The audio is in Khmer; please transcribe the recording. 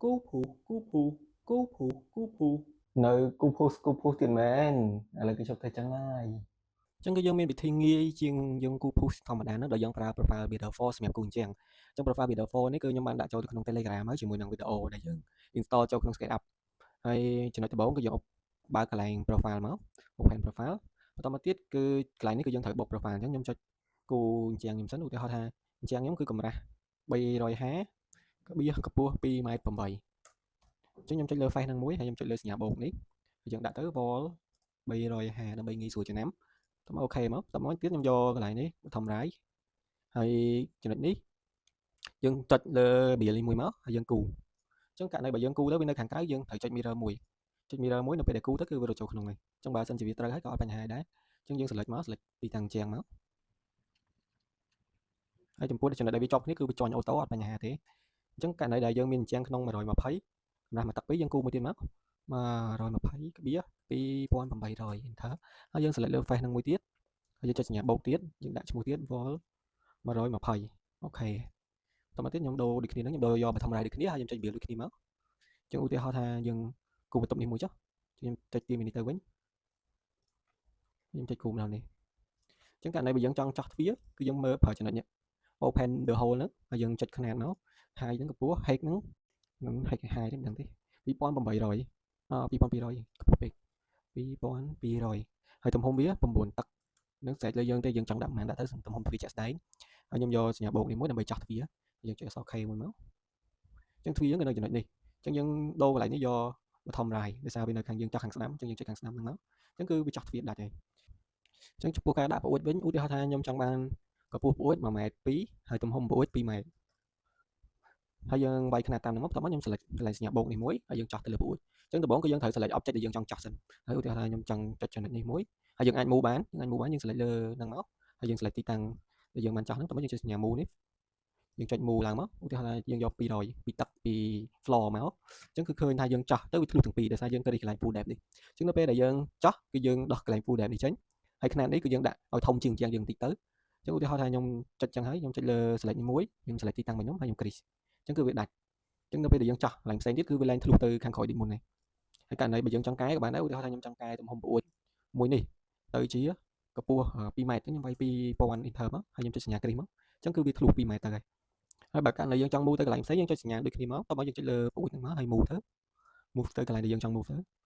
គូភូគូភូគូភូគូភូ នៅគូភូសគូភូសទៀតមែនឥឡូវគេជប់ទៅចឹងហើយ អញ្ចឹងគឺយើងមានវិធីងាយជាងយើងគូ push ធម្មតាហ្នឹងដោយយើងប្រើ profile builder 4សម្រាប់គូអញ្ចឹងអញ្ចឹង profile builder 4នេះគឺខ្ញុំបានដាក់ចូលទៅក្នុង Telegram ហើយជាមួយនឹងវីដេអូដែលយើង install ចូលក្នុង SketchUp ហើយចំណុចដំបូងគឺយើងបើកកន្លែង profile មក open profile បន្តមកទៀតគឺកន្លែងនេះគឺយើងត្រូវបុក profile អញ្ចឹងខ្ញុំចុចគូអញ្ចឹងខ្ញុំសិនឧទាហរណ៍ថាអញ្ចឹងខ្ញុំគឺកម្រាស់350ក្បៀសកម្ពស់2ម៉ែត្រ8អញ្ចឹងខ្ញុំចុចលើ face ហ្នឹងមួយហើយខ្ញុំចុចលើសញ្ញាបូកនេះហើយយើងដាក់ទៅ wall 350ដើម្បីងាយស្រួលចំណាំតមក OK មកតមកទៀតខ្ញុំយកកន្លែងនេះ bottom right ហើយចំណុចនេះយើងចុចលើ build នេះមួយមកហើយយើងគូអញ្ចឹងករណីបើយើងគូទៅវានៅខាងក្រៅយើងត្រូវចុច mirror មួយចុច mirror មួយនៅពេលដែលគូទៅគឺវារត់ចូលក្នុងហើយអញ្ចឹងបើសិនជាវាត្រូវហើយក៏អត់បញ្ហាដែរអញ្ចឹងយើង select មក select ទីតាំងជាងមកហើយចំពោះចំណុចដែលវាជាប់គ្នាគឺវាជាន់ auto អត់បញ្ហាទេអញ្ចឹងករណីដែលយើងមានជាងក្នុង120កម្រាស់មួយទឹកពីរយើងគូមួយទៀតមក120ក្បៀស2800 enter ហើយយើង select លើ face នឹងមួយទៀតហើយយើងចុចសញ្ញាបូកទៀតយើងដាក់ឈ្មោះទៀត wall 120 OK តមកទៀតខ្ញុំដូរដូចគ្នាហ្នឹងខ្ញុំដូរយក bottom right ដូចគ្នាហើយខ្ញុំចុច build ដូចគ្នាមកអញ្ចឹងឧទាហរណ៍ថាយើងគូបន្ទប់នេះមួយចុះខ្ញុំចុចទាញនេះទៅវិញខ្ញុំចុចគូម្ដងនេះអញ្ចឹងករណីបើយើងចង់ចោះទ្វារគឺយើងមើលប្រើចំណុចនេះ open the hole ហ្នឹងហើយយើងចុចខ្នាតមក height ហ្នឹងកម្ពស់ height ហ្នឹងនឹង height height ទេមិនដឹងទេ2800អ2200កម្ពស់ពេក2200ហើយទំហំវា9ទឹកនឹងស្រេចលើយើងទេយើងចង់ដាក់ប៉ុន្មានដាក់ទៅទំហំទ្វារជាក់ស្ដែងហើយខ្ញុំយកសញ្ញាបូកនេះមួយដើម្បីចោះទ្វារយើងចុចអក្សរ K មួយមកអញ្ចឹងទ្វារយើងគឺនៅចំណុចនេះអញ្ចឹងយើងដូរកន្លែងនេះយក bottom right ដោយសារវានៅខាងយើងចោះខាងស្ដាំអញ្ចឹងយើងចុចខាងស្ដាំហ្នឹងមកអញ្ចឹងគឺវាចោះទ្វារដាច់ហើយអញ្ចឹងចំពោះការដាក់បង្អួចវិញឧទាហរណ៍ថាខ្ញុំចង់បានកម្ពស់បង្អួច1ម៉ែត្រ2ហើយទំហំបង្អួច2ម៉ែត្រហើយយើងវាយខ្នាតតាមហ្នឹងមកបន្ទាប់មកខ្ញុំ select កន្លែងសញ្ញាបូកនេះមួយហើយយើងចោះទៅលើបង្អួចអញ្ចឹងដំបូងគឺយើងត្រូវ select object ដែលយើងចង់ចោះសិនហើយឧទាហរណ៍ថាខ្ញុំចង់ចុចចំណុចនេះមួយហើយយើងអាច move បានយើងអាច move បានយើង select លើហ្នឹងមកហើយយើង select ទីតាំងដែលយើងបានចោះហ្នឹងបន្ទាប់មកយើងចុចសញ្ញា move នេះយើងចុច move ឡើងមកឧទាហរណ៍ថាយើងយក200ពីទឹកពី floor មកអញ្ចឹងគឺឃើញថាយើងចោះទៅវាធ្លុះទាំងពីរដោយសារយើងគិតពីកន្លែង full depth នេះអញ្ចឹងនៅពេលដែលយើងចោះគឺយើងដោះកន្លែង full depth នេះចេញហើយខ្នាតនេះគឺយើងដាក់ឲ្យធំជាងជាងយើងបន្តិចទៅអញ្ចឹងឧទាហរណ៍ថាខ្ញុំចុចចឹងហើយខ្ញុំចុចលើ select នេះមួយខ្ញុំ select ទីតាំងរបស់ខ្ញុំហើយខ្ញុំ crease អញ្ចឹងគឺវាដាច់អញ្ចឹងនៅពេលដែលយើងចោះកន្លែងផ្សេងទៀតគឺវាឡើងធ្លុះទៅខាងក្រោយដូចមុននេះហើយករណីបើយើងចង់កែក៏បានដែរឧទាហរណ៍ថាខ្ញុំចង់កែទំហំបង្អួចមួយនេះទៅជាកម្ពស់2ម៉ែត្រអញ្ចឹងខ្ញុំវាយ2000 enter មកហើយខ្ញុំចុចសញ្ញា crease មកអញ្ចឹងគឺវាធ្លុះ2ម៉ែត្រទៅហើយហើយបើករណីយើងចង់ move ទៅកន្លែងផ្សេងយើងចុចសញ្ញាដូចគ្នាមកតោះមកយើងចុចលើបង្អួចហ្នឹងមកហើយ move ទៅ move ទៅកន្លែងដែលយើងចង់ move ទៅ